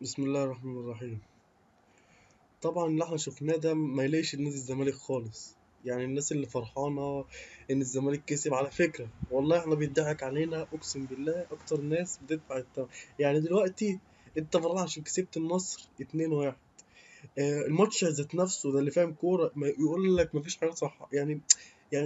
بسم الله الرحمن الرحيم. طبعا اللي احنا شفناه ده ما يليقش لنادي الزمالك خالص. يعني الناس اللي فرحانة ان الزمالك كسب، على فكرة والله احنا بيضحك علينا، اقسم بالله اكتر ناس بتدفع الثمن. يعني دلوقتي انت فرحان عشان كسبت النصر 2-1. الماتش ذات نفسه ده اللي فاهم كورة ما يقول لك مفيش حاجة صح. يعني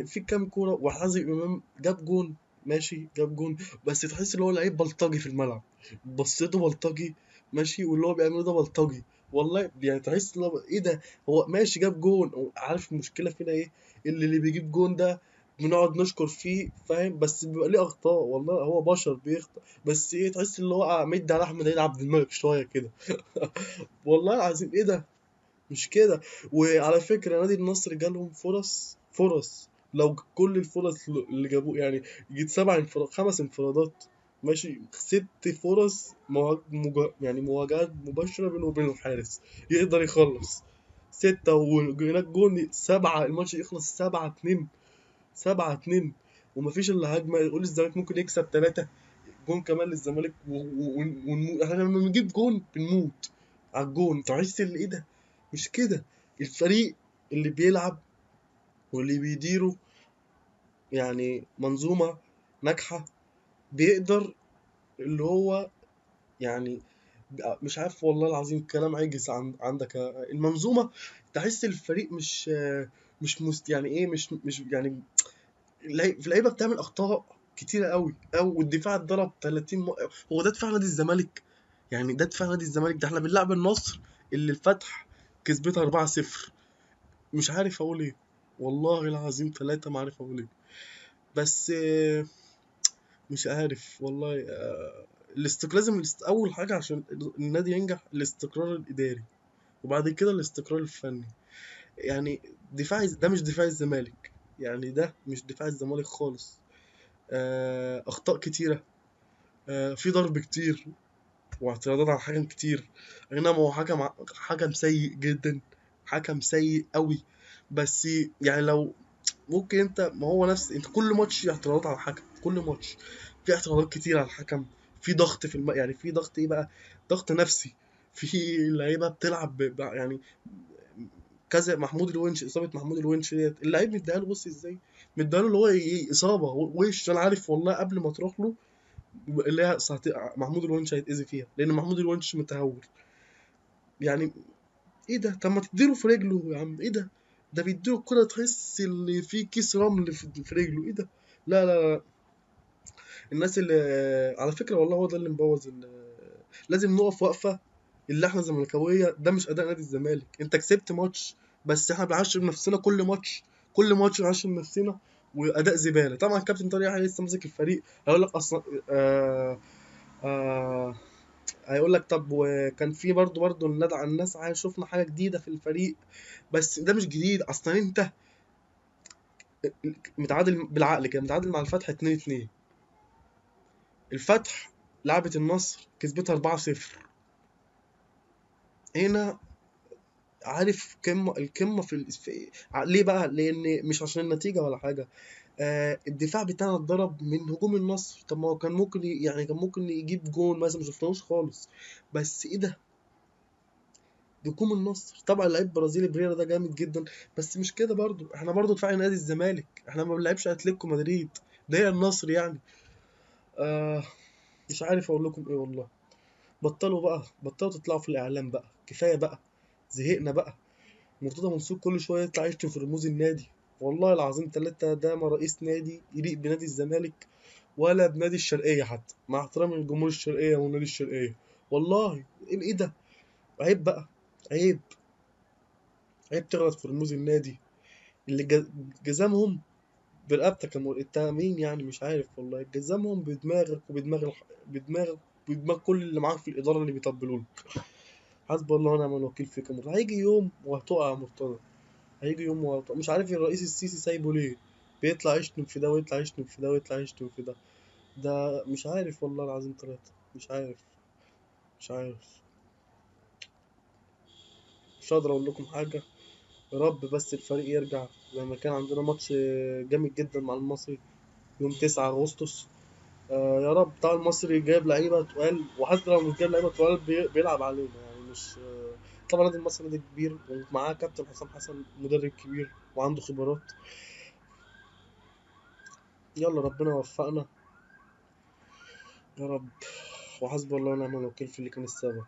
في كام كورة وحازم امام جاب جون، ماشي جاب جون، بس تحس ان هو لعيب بلطجي في الملعب، بصيته بلطجي ماشي، واللي هو بيعمله ده بلطجي والله. يعني تحس ان هو ايه ده، هو ماشي جاب جون. عارف المشكلة فينا ايه؟ اللي بيجيب جون ده بنقعد نشكر فيه، فاهم، بس بيبقى ليه اخطاء، والله هو بشر بيخطأ، بس ايه تحس ان هو مدي على احمد عيد عبد الملك شوية كده. والله العظيم ايه ده، مش كده. وعلى فكرة نادي النصر جالهم فرص، لو كل الفرص اللي جابوه، يعني جيت 7 انفراد، 5 انفرادات، ماشي، 6 فرص يعني مواجهات مباشرة بينه وبين الحارس يقدر يخلص 6، وهناك جون 7، الماتش يخلص 7-2، 7-2، ومفيش الا هجمة. يقول الزمالك ممكن يكسب 3 جون كمان للزمالك ونموت. احنا لما بنجيب جون بنموت على الجون. تحس ان ايه ده، مش كده. الفريق اللي بيلعب واللي بيديره يعني منظومة ناجحة بيقدر اللي هو يعني مش عارف والله العظيم الكلام عجز عندك المنظومة. تحس الفريق مش، مش مست-، يعني ايه، مش، مش يعني اللعيبة بتعمل أخطاء كتيرة قوي قوي، والدفاع اتضرب 30 هو ده دفاع نادي الزمالك؟ يعني ده دفاع نادي الزمالك؟ ده احنا بنلعب النصر اللي الفتح كسبتها 4-0. مش عارف اقول ايه والله العظيم، 3 ما عارف اقول ايه، بس مش عارف والله. لازم اول حاجة عشان النادي ينجح الاستقرار الاداري، وبعد كده الاستقرار الفني. يعني دفاع ده مش دفاع الزمالك، يعني ده مش دفاع الزمالك خالص. اخطاء كتيرة، في ضرب كتير واعتراضات على حكم كتير. اي نعم هو حكم سيء جدا، حكم سيء قوي، بس يعني لو ممكن انت، ما هو نفس انت كل ماتش اعتراضات على الحكم، كل ماتش في اعتراضات كتير على الحكم، في ضغط في يعني في ضغط ايه بقى، ضغط نفسي، في لعيبة بتلعب يعني كذا. محمود الونش، اصابه محمود الونش ديت اللعيب مديها له، بص ازاي مديها له، اللي هو ايه، اصابه وش. انا عارف والله قبل ما تروح له اللي هي محمود الونش هيتاذي فيها، لان محمود الونش متهور. يعني ايه ده، طب ما تديله في رجله يا عم، ايه ده، ده بيديله الكرة تحس اللي فيه كيس رمل في رجله، ايه ده. لا لا لا، الناس اللي على فكرة والله هو ده اللي مبوظ لازم نقف وقفة اللي احنا زملكاوية، ده مش أداء نادي الزمالك. انت كسبت ماتش، بس احنا بنعشم نفسنا كل ماتش، كل ماتش بنعشم نفسنا، وأداء زبالة. طبعا كابتن طارق يحيى لسه ماسك الفريق، هيقول لك أصلا، هيقول لك طب وكان في برضو الندى على الناس، عايز شفنا حاجة جديدة في الفريق، بس ده مش جديد أصلا. أنت متعادل بالعقل كده، متعادل مع الفتح 2-2، الفتح لعبت النصر كسبتها 4-0. هنا عارف القمة في في ليه بقى؟ لأن مش عشان النتيجة ولا حاجة، الدفاع بتاعنا اتضرب من هجوم النصر. طب ما هو كان ممكن يعني كان ممكن يجيب جون مثلا، ما شفناهوش خالص، بس ايه ده، هجوم النصر. طبعا اللعيب البرازيلي بريرا ده جامد جدا، بس مش كده برضو، احنا برضو دفاع نادي الزمالك، احنا ما بنلعبش اتلتيكو مدريد، ده هي النصر يعني. مش عارف اقول لكم ايه والله. بطلوا بقى، بطلوا تطلعوا في الاعلام بقى، كفاية بقى، زهقنا بقى. مرتضى منصور كل شوية يطلع يشتم في رموز النادي، والله العظيم 3 ده ما رئيس نادي يليق بنادي الزمالك ولا بنادي الشرقية حتى، مع احترامي للجمهور الشرقية ونادي الشرقية. والله ايه ده، عيب بقى، عيب، عيب تغلط في رموز النادي اللي جزمهم برقبتك يا انت مين يعني، مش عارف والله. جزمهم بدماغك وبدماغ بدماغك وبدماغ كل اللي معاك في الإدارة اللي بيطبلوا لك. حسب الله ونعم الوكيل فيك يا مرتضى. هيجي يوم وهتقع يا مرتضى، هيجي يوم وهتقع. مش عارف الرئيس السيسي سايبه ليه، بيطلع يشتم في ده ويطلع يشتم في ده ويطلع يشتم في ده، ده مش عارف والله العظيم 3، مش عارف، مش عارف، مش هقدر اقول لكم حاجة. يا رب بس الفريق يرجع زي ما كان. عندنا ماتش جامد جدا مع المصري يوم 9 أغسطس، يا رب. طبعا المصري جايب لعيبة تقال، وحتى لو مش جايب لعيبة تقال بيلعب علينا يعني، مش طبعا النادي المصري نادي كبير، ومعاه كابتن حسام حسن مدرب كبير وعنده خبرات. يلا ربنا يوفقنا يا رب، وحسبي الله ونعم الوكيل في اللي كان السبب.